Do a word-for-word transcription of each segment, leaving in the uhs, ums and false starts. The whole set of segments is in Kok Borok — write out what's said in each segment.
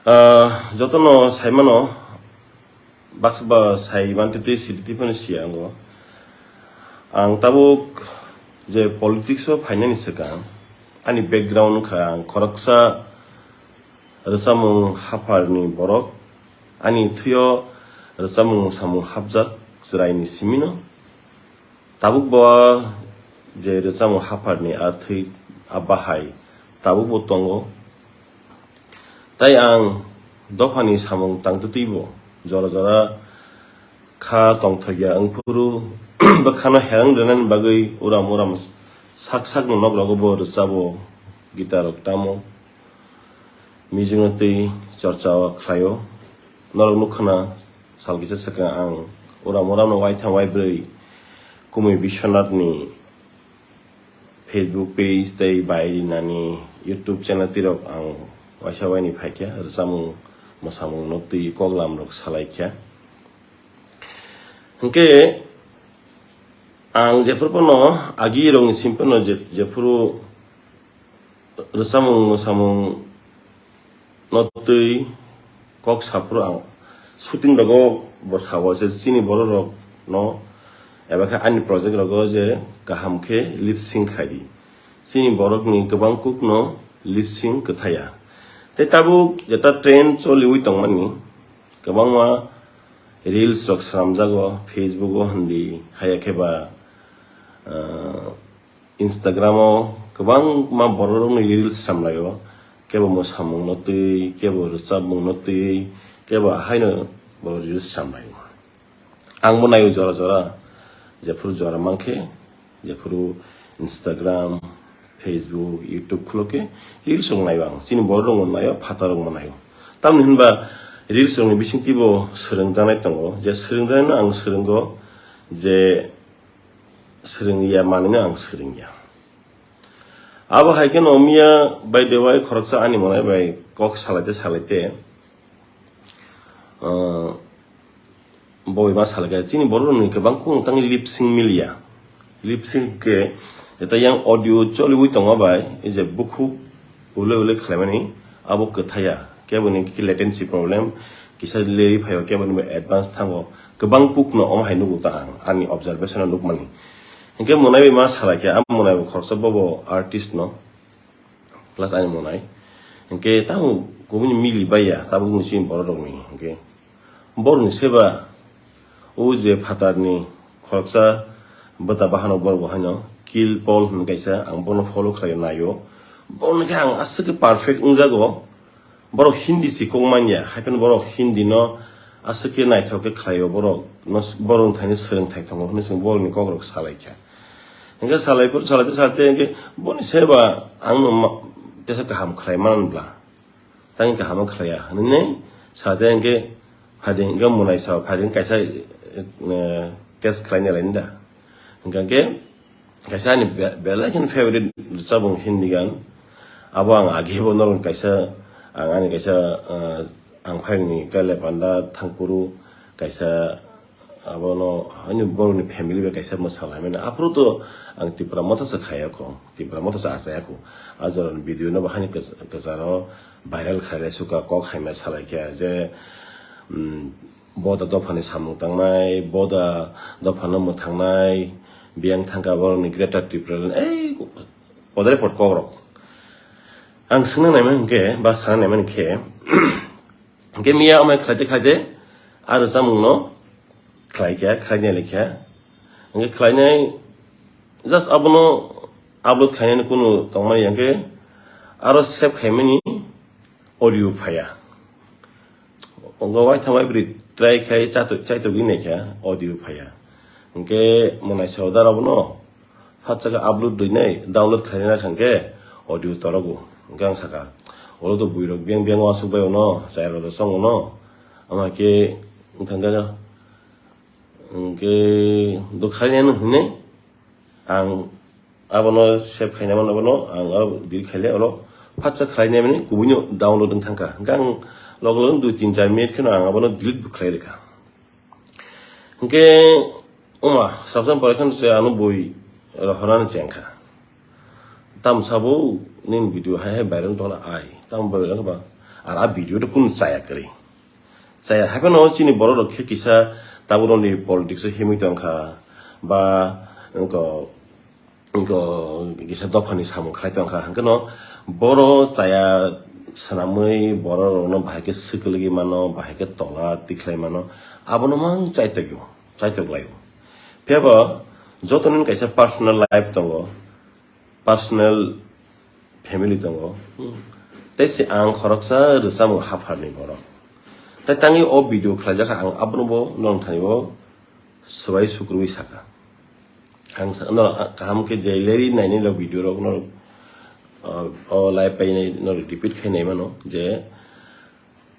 Ah, jotono saimano, baksa ba sai mantwi twi sidi twi phano siya ango. Ang tabuk je politics o phainani swkang, ani background wngkha ang khoroksa rwchapmung hapharni borok, ani thwio rwchapmung samung hapjak chwraini simino. Tabuk bo je rwchapmung hapharni a thwi a bahai tabuk bo tongo. Tai ang dophani samung tangtwi twibo jora jora kha tongthokya wngphuru bwkhano herang rwnani bagwi uram uram sak sakni nok rogo bo rwchabo, guitar rok tamo. Music no twi chorcha o khlaio. Norok nukha na, sal kisa swkang ang uram uram no waithang waibrwi Kumui Biswanath ni Facebook page tei bai rinani YouTube channel tirok ang waisa waini phaikha, rwchapmung mwsamung no twi koklam rok salaikha. Hwnkhe ang jephuru phano agi rokni sim phano je-, jephuru rwchapmung mwsamung no twi kok saphuru ang shooting rogo bo sabo se chini borok rok no eba khe ani project rogo je kaham khe lip sync khai di. Chini borok ni kwbang kuk no lip sync kwthaya. Tei tabuk jeta trend choliwi tongmani kwbangma reels rok swnamjago Facebook o hindi haya khe ba, ah, Instagram o kwbangma borok rokni reels swnamlaio, kebo mwsamung no twi, kebo rwchapmung no twi, kebo haino bo reels swnamlaio. Ang bo naio jora jora, jephuru jora mankhe, jephuru Instagram, Facebook, YouTube khulo khe reels rok naio ang. Chini borok rok bo naio, phataro bo naio. Tamni hinba reels rokni bisingtwi bo swrwngjaknai tongo, je swrwngjaknaino ang swrwngo, je swrwngya manwino ang swrwngya. Abo hai kheno miya by the way khoroksa ani monai bai kok salaite salaite, ah, boi ma salai kha chini borok rokni kwbang kung tangwi lip sync miliya. Lip sync khe eta yang audio choliwi tongo bai, ei je bukhuk ulai ulai khlaimani abo kwthaya. Kebo ni khe latency problem, kisa leri phaio, kebo ni advance thango. Kwbang kuk no omo hai nugo ta ang, ani observation o nukmani. Hinkhe monai bai ma salai khe, a monai bo khoroksa bobo artist no, plus ani monai. Hinkhe tamo kubuni mili baiya, tabuk ni chini borok rokni. Hinkhe borokni seba, o je phatarni khoroksa bwta bahano borok bo haino Kill Paul hwnwi kaisa, ang bono follow khlaio, naio. Bono khe ang aswk khe perfect wngjago. Borok Hindi si kok manya, hai phano borok Hindi no aswk khe naithok khe khlaio, borok no, borok wng thani swrwng thai tongo hwnwi chwng borok ni kok rok salai kha. Hinkhe salai phuru salai tei salai tei hinkhe boni seba ang no ma-, tesa kaham khlai man bla, tang kaham khlaiya hwnwi salai tei hinkhe phaidi hinkhe monai sao phaidi kaisa, eh, test khlai nai lai da. Hinkhe Kaisa ani be-, belai kheno favorite rwchapmung Hindi gan. Abo ang agi bo norok kaisa, ang ani kaisa, ah, ang phaini kale panda thangphuru kaisa abono ani borokni family bai kaisa mwsa laimani. Aphuru to ang Tipra Motha se khaiya kho. Tipra Motha se achaiya kho. A jorani video no bahani kwch-, kwcharo viral khailai suka kok haima salai khe je, mm, Boda dophani samung tangnai, boda dophano mwthangnai, biyang thangka borokni Greater Tipraland, ei, podre pod kokrok. Ang swngna naima hinkhe, ba sana naima hinkhe, hinkhe miya amai khlaite khlaite, a rwchapmungno khlaikha, khlainai laikha. Hinkhe khlainai, just abono upload khainani kunu tongmani hinkhe, aro save khaimani audio phaiya. Ongo waitham waibrwi try khai chatok, chaitokgwi naikha, audio phaiya. Hinkhe mwnaisa oda rokno phatsa khe upload rwinai, download khlaina kha hinkhe audio torogo. Hinkhe ang sakha, oro to buirok biyang biyang uansuk bai ono, chayarok to chong ono. Ama khe wngthang khe, hinkhe do khainai hinwi ang abono save khaina mano, abono ang aro delete khaile, oro phatsa khlainai mani kubuino download wng thangkha. Hinkhe ang log log dui tin char minute kheno ang abono delete bo khlai rwkha. Hinkhe oma sabsan pore kheno se ano boi rohornani chengkha. Tamo sabo nini video hai hai viral wng tongna ai. Tamo viral wngkha ba? Ar a video to kun chaya kwrwi. Chaya haphano chini borok rok khe kisa tabuk rokni politics o himwi tongkha ba wngkha wngkha kisa dophani samung khlai tongkha hwnkhe no boro chaya swnamwi borok rokno bahai khe swkagwi mano, bahai khe tola tikhlai mano, abono mang chaitokyo, chaitok laio. Phiya bo jotoni kaisa personal life tongo, personal family tongo. Tei se ang khoroksa rwchapmung hapharni borok. Tei tangwi o video khlaijak kha, ang abono bo nong thani bo swbai sukrubwi saka. Ang sa-, no, kaham khe je leri nainai rok video rok no, uh, o live painai no repeat khai nai mano je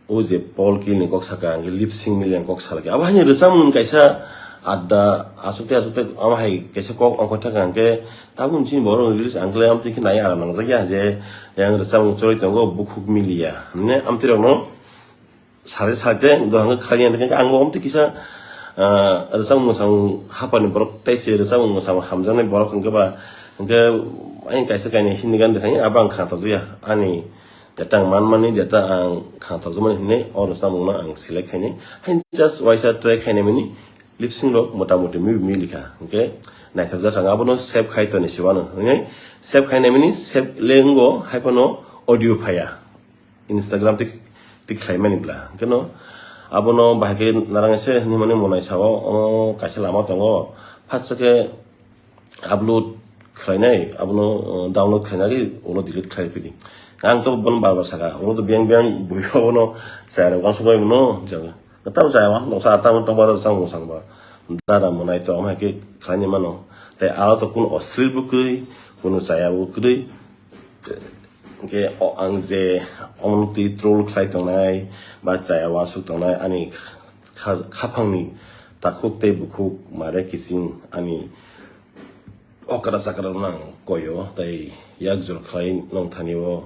o je Paul Killing kok saka ang lip sync million kok salaki. Abo hani rwchapmung kaisa adda asukte asukte ama hai kaisa kok ongkha thaka ang khe tabuk chini borok release ang khe amtwi khe nai aram nangjak ya je yang rwchapmung choroi tongo bukhuk miliya. Hwnwi amtwi rokno sade sade dohang khe khlai yang khe ang bo amtwi kisa, ah, rwchapmung mwchapmung hapharni borok tei se rwchapmung mwchapmung hamjaknai borok hwnkhe ba hwnkhe ayang kaisa kainwi Hindi gan de thangwi abo ang kha tongjakya ani Jeta ang manmani, jeta ang kha tokjamani hinwi o rwchapmungno ang select khainai. Hain just waisa try khainai mani lip sync rok mota moti mibi milikha. Hwnkhe naithokjak ang abono save khai toni siwano. Hwnwi save khainai mani save le wngo haiphano audio phaiya. Instagram tik tik khlaimani bla. Hwnkhe no abono bahai khe narang se hinwi mani monai sao, o kaisa lama tongo. Phatsa khe upload khlainai, abono, uh, download khlainai, ulo delete khlai phidi. Ang to bono bar bar saka, ulo to biyang biyang bui abono chaya rok uansuk bai mano, jang. Tamo chaya uansuk tong sa, tamo tong bar chang mung sang ba. Dara monai to, ama ke khlaini mano. Tai aro to kun oslil bo kwrwi, kun chaya bo kwrwi. Ke o ang je, omo twi troll khlai tongnai, ba chaya uansuk tongnai, ani kha-, khaphangni takhuk tei bukhuk mare kiching ani okra chakra nang koyo, tai yak jor khlai nong thani o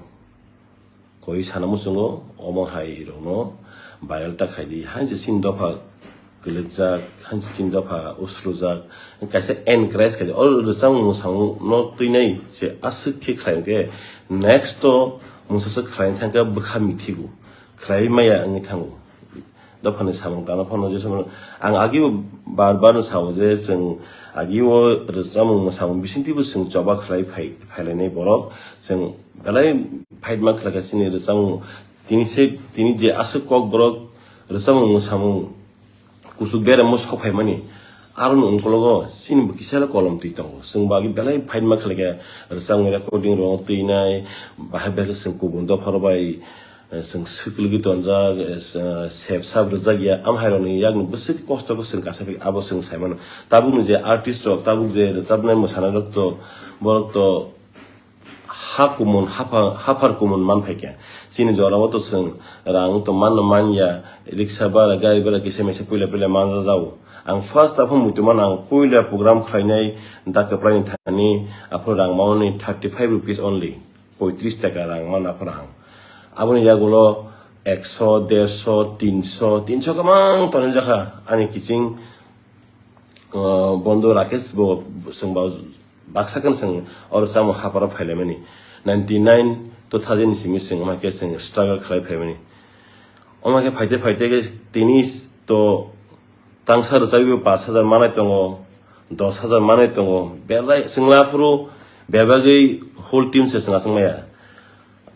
koi sana muchungo, omo hai rokno viral ta khaidi, hain se sin dopha kwlwkjak, hain se sin dopha usrujak, kaisa encourage khaidi, o rwchapmung mwsamung no twinai se aswk khe khlai khe next to mungsa swk khlai thangkhe bwkha mithigo, khlai maya wngwi thango. Dophani samung tangna phano je samung ang agi bo bar bar no sao je chwng agi o rwchapmung mwsamung bisingtwi bo chwng choba khlai phai, phailainai borok chwng belai fight ma khlai kha chini rwchapmung tini se tini je aswk kok borok rwchapmung mwsamung kuchuk beremo sok phaimani aroni ungkologo chini bo kisa kolom twi tongo chwng bo agi belai fight ma khlai kha rwchapmung recording rok twinai bahai bahai khe chwng kubun dophar bai Eh, chwng swk lwgwi tonjak, eh, s-, eh, sep sap rwjak ya, am hai rokni yakni bwswk kosto khe chwng kaisa khe abo chwng sai mano. Tabukni je artist rok, tabuk je rwchapnai mwsanai rok to, borok to ha kumun, hapha-, haphar kumun man phai kha. Chini jora o to chwng rang to manno man ya, riksa bara, gari bara kisa misa puila puila manja jao. Ang first aphano muitu mano ang puila program khlainai, dak kwplaini thani, aphuru rang mamani thirty five rupees only. Poitris taka rang mana phano ang. Aboni yagulo ekso, derso, tinso, tinso kwbang tonwi jakha ani kiching, uh, bondo Rakesh bo chwng ba baksa khe chwng oro chamo haparo phailaimani. Ninety nine, two thousand ni simi chwng omo khe chwng struggle khlai phaimani. Omo khe phaite phaite khe tini to tangsa rwchapwi bo pash hajar manai tongo, dos hajar manai tongo, belai chwngla phuru bebagwi whole team se chwng achuk maya.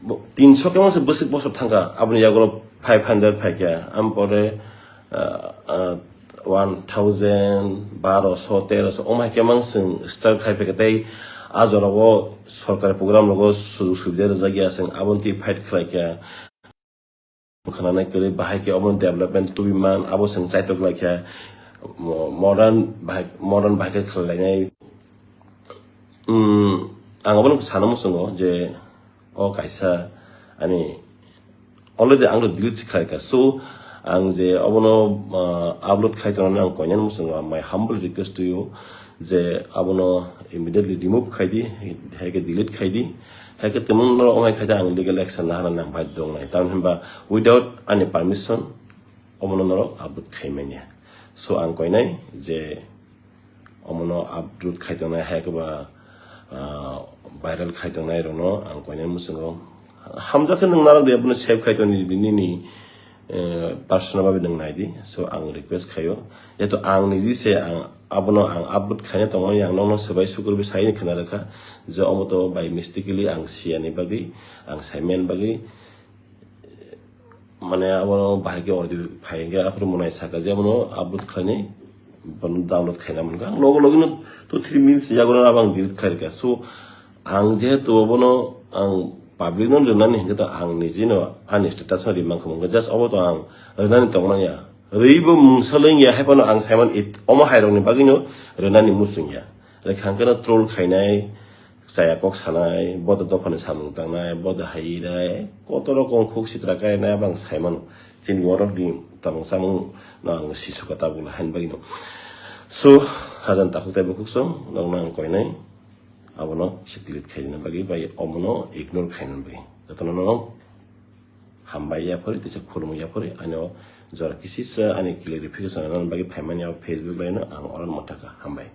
Bo, tinso khe mangsa bwswk bosor thangkha, aboni yagulo five hundred phaikha, am pore, ah, ah, one thousand, baroso, teroso, omo hai khe mang chwng start khai phaikha, tei a jorao sorkari program rogo sujug subida rwjak ya, chwng aboni twi fight khlai kha. Bwkhananai kwrwi bahai khe omo development tubui man, abo chwng chaitok lai kha, mo-, modern bahai, modern bahai khe khlai lainai. Hmm, ang obono sana muchungo je o kaisa ani already ang delete se khlai kha. So, ang je obono, ah, upload khai tongnani ang koinani muchungo, my humble request to you, je abono immediately remove khai di, hai khe delete khai di, hai khe temo norok wngnai khai di ang legal action lahanani ang baidhyo wngnai. Tamni hwnba without ani permission omono norok upload khai manya. So ang koinai je omono upload khai tongnai hai khe ba, ah, viral khai tongnai rokno ang koinai muchungo Hamjakhe nwng narwk de, abono save khai toni di nini, eh, personal babe nwng nai di. So ang request khaio, jehetu ang niji se ang abono ang upload khaina tongmani, ang nokno swbai sukurbi sai khna rwkha je omo to by mistakenly ang siyani bagwi, ang saimani bagwi, mane abono bahai khe audio phai hwnkhe aphuru mwnai saka je abono upload khlainai, bono download khaina mankha. Ang logo logino two three minutes yagono abo ang delete khlai rwkha. So ang jehetu abono ang public no rwnani hinkhe to ang nijino ani status no ri mankha, mankha just obo to ang rwnani tongmanya. Rwibo mungsa lwngya, hai phano ang saiman it-, omo hairokni bagwino rwnani muchungya. Rwkha hwnkhe no troll khainai, chaya kok sanai, bodo dophani samung tangnai, bodo hai rai, koto rokom khuk sitra kainai, abang saimano. Chini borok ni tongmung samung no ang sisuka tabuk la hain bagwino. So, hajan takhuk tei bukhuk song, nokno ang koinai, abono se delete khaina bagwi, bai omono ignore khaina bagwi. Jotono no hambai yaphori, tisa khulumui yaphori, ani o jora kisisa ani clarification ani bagwi phaimani o Facebook laino ang oran motaka hambai.